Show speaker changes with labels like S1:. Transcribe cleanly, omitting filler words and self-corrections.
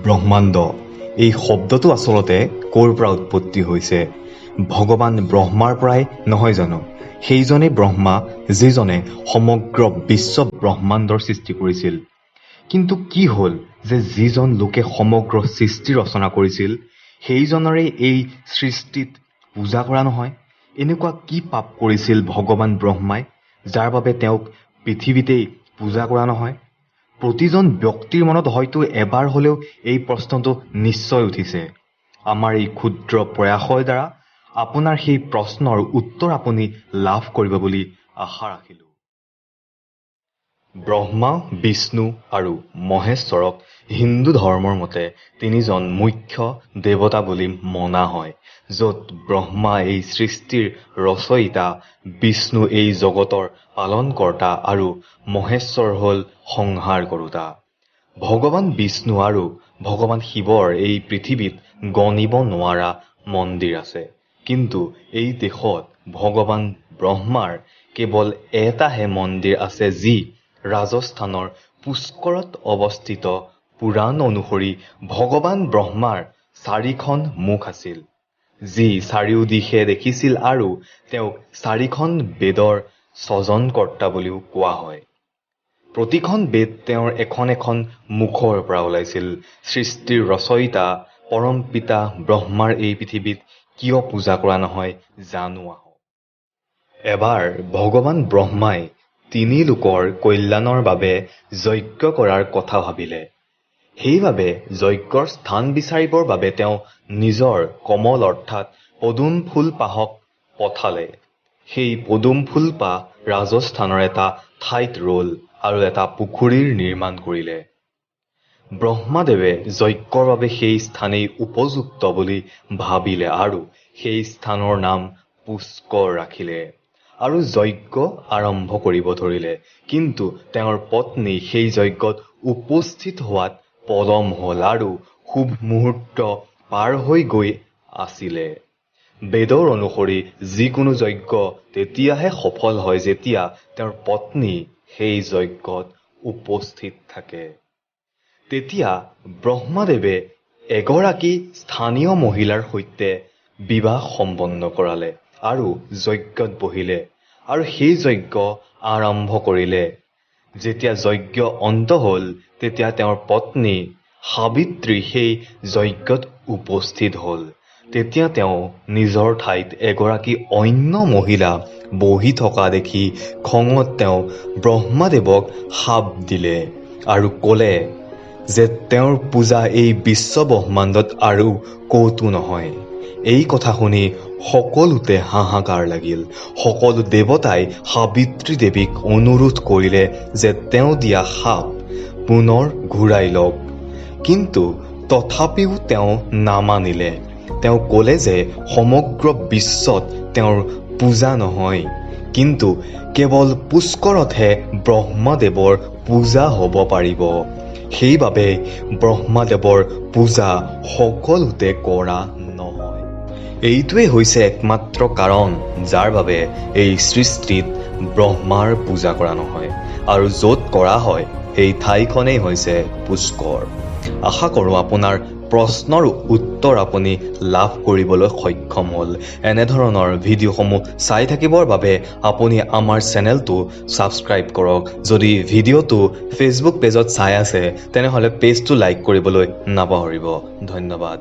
S1: ব্ৰহ্মাণ্ড এই শব্দটো আচলতে ক'ৰ পৰা উৎপত্তি হৈছে? ভগৱান ব্ৰহ্মাৰ পৰাই নহয় জানো? সেইজনেই ব্ৰহ্মা, যিজনে সমগ্ৰ বিশ্ব ব্ৰহ্মাণ্ডৰ সৃষ্টি কৰিছিল। কিন্তু কি হ'ল যে যিজন লোকে সমগ্ৰ সৃষ্টি ৰচনা কৰিছিল, সেইজনৰে এই সৃষ্টিত পূজা কৰা নহয়? এনেকুৱা কি পাপ কৰিছিল ভগৱান ব্ৰহ্মাই, যাৰ বাবে তেওঁক পৃথিৱীতেই পূজা কৰা নহয়? প্ৰতিজন ব্যক্তিৰ মনত হয়তো এবাৰ হ'লেও এই প্ৰশ্নটো নিশ্চয় উঠিছে। আমাৰ এই ক্ষুদ্ৰ প্ৰয়াসৰ দ্বাৰা আপোনাৰ সেই প্ৰশ্নৰ উত্তৰ আপুনি লাভ কৰিব বুলি আশা ৰাখিলোঁ। ব্ৰহ্মা, বিষ্ণু আৰু মহেশ্বৰক হিন্দু ধৰ্মৰ মতে তিনিজন মুখ্য দেৱতা বুলি মনা হয়, য'ত ব্ৰহ্মা এই সৃষ্টিৰ ৰচয়িতা, বিষ্ণু এই জগতৰ পালনকৰ্তা আৰু মহেশ্বৰ হ'ল সংহাৰ কৰোতা। ভগৱান বিষ্ণু আৰু ভগৱান শিৱৰ এই পৃথিৱীত গণিব নোৱাৰা মন্দিৰ আছে, কিন্তু এই দেশত ভগৱান ব্ৰহ্মাৰ কেৱল এটাহে মন্দিৰ আছে, যি ৰাজস্থানৰ পুষ্কৰত অৱস্থিত। পুৰাণ অনুসৰি ভগৱান ব্ৰহ্মাৰ চাৰিখন মুখ আছিল, যি চাৰিওদিশে দেখিছিল আৰু তেওঁক চাৰিখন বেদৰ স্ৰজনকৰ্তা বুলিও কোৱা হয়। প্ৰতিখন বেদ তেওঁৰ এখন এখন মুখৰ পৰা ওলাইছিল। সৃষ্টিৰ ৰচয়িতা পৰমপিতা ব্ৰহ্মাৰ এই পৃথিৱীত কিয় পূজা কৰা নহয়, জানো আহক। এবাৰ ভগৱান ব্ৰহ্মাই তিনি লোকৰ কল্যাণৰ বাবে যজ্ঞ কৰাৰ কথা ভাবিলে। সেইবাবে যজ্ঞৰ স্থান বিচাৰিবৰ বাবে তেওঁ নিজৰ কমল অৰ্থাৎ পদুম ফুলপাহক পঠালে। সেই পদুম ফুলপাহ ৰাজস্থানৰ এটা ঠাইত ৰ'ল আৰু এটা পুখুৰীৰ নিৰ্মাণ কৰিলে। ব্ৰহ্মাদেৱে যজ্ঞৰ বাবে সেই স্থানেই উপযুক্ত বুলি ভাবিলে আৰু সেই স্থানৰ নাম পুষ্কৰ ৰাখিলে আৰু যজ্ঞ আৰম্ভ কৰিব ধৰিলে। কিন্তু তেওঁৰ পত্নী সেই যজ্ঞত উপস্থিত হোৱাত পলম হ'ল আৰু শুভ মুহূৰ্ত পাৰ হৈ গৈ আছিলে। বেদৰ অনুসৰি যিকোনো যজ্ঞ তেতিয়াহে সফল হয় যেতিয়া তেওঁৰ পত্নী সেই যজ্ঞত উপস্থিত থাকে। তেতিয়া ব্ৰহ্মাদেৱে এগৰাকী স্থানীয় মহিলাৰ সৈতে বিবাহ সম্পন্ন কৰালে আৰু যজ্ঞত বহিলে আৰু সেই যজ্ঞ আৰম্ভ কৰিলে। যেতিয়া যজ্ঞ অন্ত হ'ল, তেতিয়া তেওঁৰ পত্নী সাবিত্ৰী সেই যজ্ঞত উপস্থিত হ'ল। তেতিয়া তেওঁ নিজৰ ঠাইত এগৰাকী অন্য মহিলা বহি থকা দেখি খঙত তেওঁ ব্ৰহ্মাদেৱক শাপ দিলে আৰু ক'লে যে তেওঁৰ পূজা এই বিশ্ব ব্ৰহ্মাণ্ডত আৰু ক'তো নহয়। এই কথা শুনি সকলোতে হাহাকাৰ লাগিল। সকলো দেৱতাই সাবিত্ৰী দেৱীক অনুৰোধ কৰিলে যে তেওঁ দিয়া শাপ পুনৰ ঘূৰাই লওক, কিন্তু তথাপিও তেওঁ নামানিলে। তেওঁ ক'লে যে সমগ্ৰ বিশ্বত তেওঁৰ পূজা নহয়, কিন্তু কেৱল পুষ্কৰতহে ব্ৰহ্মাদেৱৰ পূজা হ'ব পাৰিব। সেইবাবে ব্ৰহ্মাদেৱৰ পূজা সকলোতে কৰা নহয়। এইটোৱেই হৈছে একমাত্ৰ কাৰণ যাৰ বাবে এই সৃষ্টিত ব্ৰহ্মাৰ পূজা কৰা নহয়, আৰু য'ত কৰা হয় সেই ঠাইখনেই হৈছে পুষ্কৰ। আশা কৰোঁ আপোনাৰ প্ৰশ্নৰ উত্তৰ আপুনি লাভ কৰিবলৈ সক্ষম হ'ল। এনেধৰণৰ ভিডিঅ'সমূহ চাই থাকিবৰ বাবে আপুনি আমাৰ চেনেলটো ছাবস্ক্ৰাইব কৰক। যদি ভিডিঅ'টো ফেচবুক পেজত চাই আছে, তেনেহ'লে পেজটো লাইক কৰিবলৈ নাপাহৰিব। ধন্যবাদ।